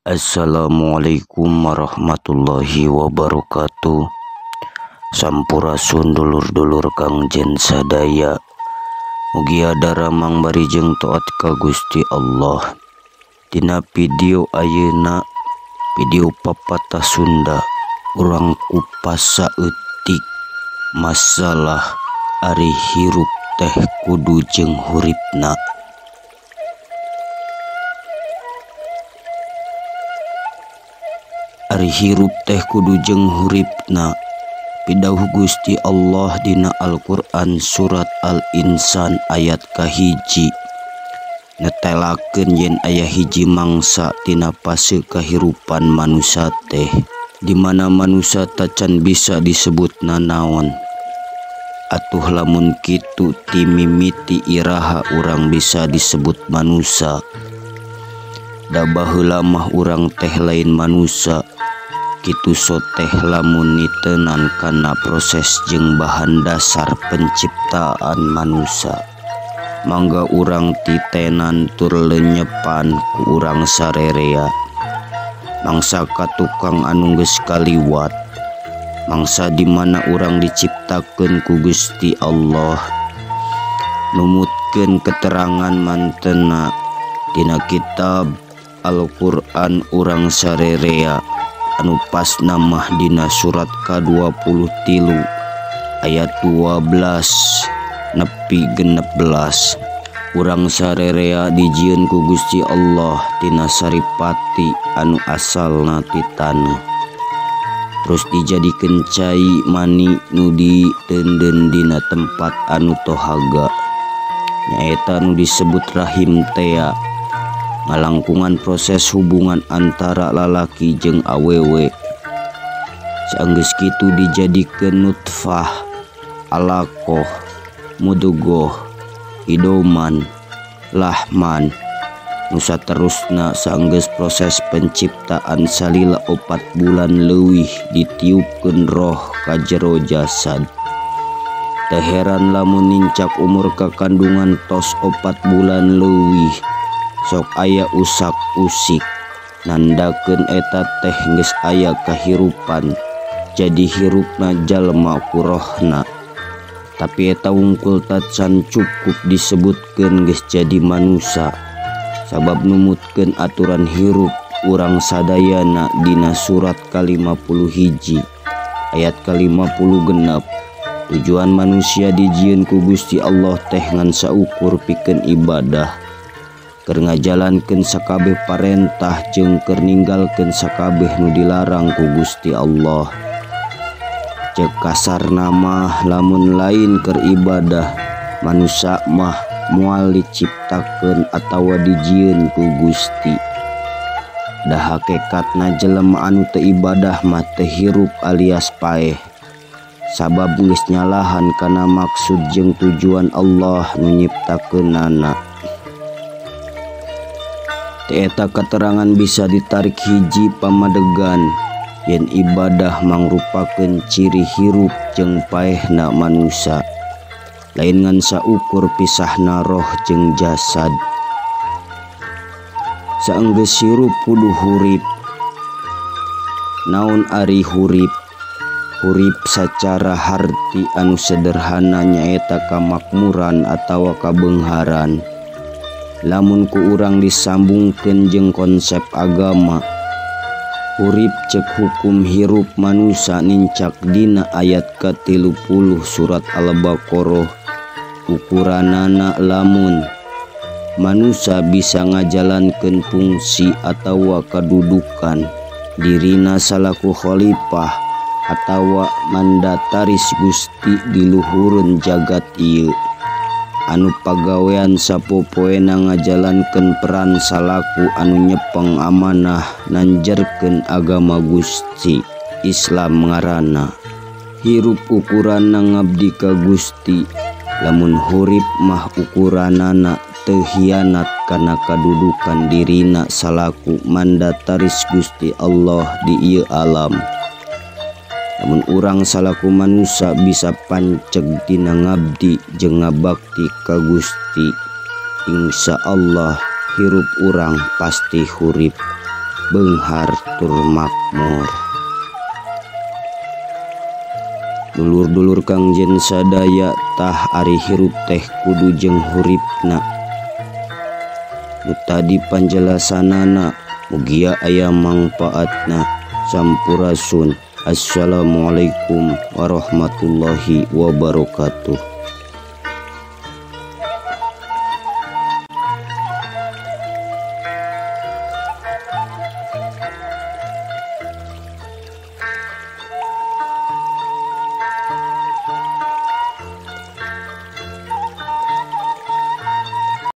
Assalamualaikum warahmatullahi wabarakatuh. Sampurasun dulur-dulur Kang Jen sadaya. Mugia daramang bari jeung taat ka Gusti Allah. Dina video ayeuna, video papatah Sunda, urang kupas saeutik masalah ari hirup teh kudu jeung huripna. Ari hirup teh kudu jeung huripna. Pidauh Gusti Allah dina Al-Qur'an surat Al-Insan ayat kahiji, netelakeun yen aya hiji mangsa tina fase kahirupan manusia teh, di mana manusia tacan bisa disebut nanaon. Atuh lamun kitu ti mimiti iraha urang bisa disebut manusia. Da baheula mah urang teh lain manusia. Kitu soteh lamun nitenan kana proses jeung bahan dasar penciptaan manusia. Mangga urang titenan tur lenyepan ku urang sarerea. Mangsa ka tukang anu geus kaliwat. Mangsa di mana urang diciptakeun ku Gusti Allah. Numutkeun keterangan mantena dina kitab Al-Qur'an urang sarerea anu pas namah dina surat ka-23 ayat 12 nepi 16. Urang sarerea dijieun ku Gusti Allah tina saripati anu asalna ti taneuh, terus dijadikeun cai mani nu diteundeun dina tempat anu tohaga, nyaeta nu disebut rahim tea, ngalangkungan proses hubungan antara lalaki jeung awewe. Saenggeus kitu dijadikeun nutfah, alaqah, mudghah, idoman, lahman. Nu saterusna saenggeus proses penciptaan salila 4 bulan leuwih ditiupkeun roh ka jero jasad. Teu heran lamun nincak umur kakandungan tos 4 bulan leuwih sok aya usak-usik, nandakeun eta teh geus aya kahirupan, jadi hirupna jalma ku rohna. Tapi eta wungkul tacan cukup disebutkeun geus jadi manusia, sabab numutkeun aturan hirup urang sadayana dina surat ka-51 ayat ka-56. Tujuan manusia dijieun ku Gusti Allah teh ngan saukur pikeun ibadah, keur ngajalankeun sakabeh parentah jeung keur ninggalkeun sakabeh nu dilarang ku Gusti Allah. Ceuk kasarna mah lamun lain keur ibadah, manusia mah moal diciptakeun atawa dijieun ku Gusti. Da hakikatna jelema anu teu ibadah mah teu hirup alias paeh, sabab geus nyalahan kana maksud jeung tujuan Allah nu nyiptakeunana. Eta keterangan bisa ditarik hiji pamadegan yen ibadah mangrupakeun ciri hirup jeung paehna manusia, lain ngan saukur pisahna roh jeung jasad. Saenggeus hirup kudu hurip. Naon ari hurip? Hurip sacara harti anu sederhana nyaeta kamakmuran atawa kabeungharan. Lamun ku urang disambungkeun jeung konsep agama, hurip cek hukum hirup manusia nincak dina ayat ka-30 surat Al-Baqarah. Ukuranana lamun manusia bisa ngajalankeun fungsi atawa kadudukan dirina salaku khalifah atawa mandataris Gusti di luhureun jagat ieu, anu pagawean sapopoena ngajalankeun peran salaku anu nyepeng amanah nanjerkeun agama Gusti Islam ngaranna. Hirup ukuranna ngabdi ka Gusti, lamun hurip mah ukuranana teu hianat kana kadudukan dirina salaku mandataris Gusti Allah di ieu alam. Lamun urang salaku manusia bisa panceg dina ngabdi jeung ngabakti ka Gusti, insya Allah hirup urang pasti hurip. beunghar tur makmur. Dulur-dulur Kangjen sadaya tah ari hirup teh kudu jeung huripna. Nu tadi panjelasanana mugia aya mangpaatna. Sampurasun. Assalamualaikum warahmatullahi wabarakatuh.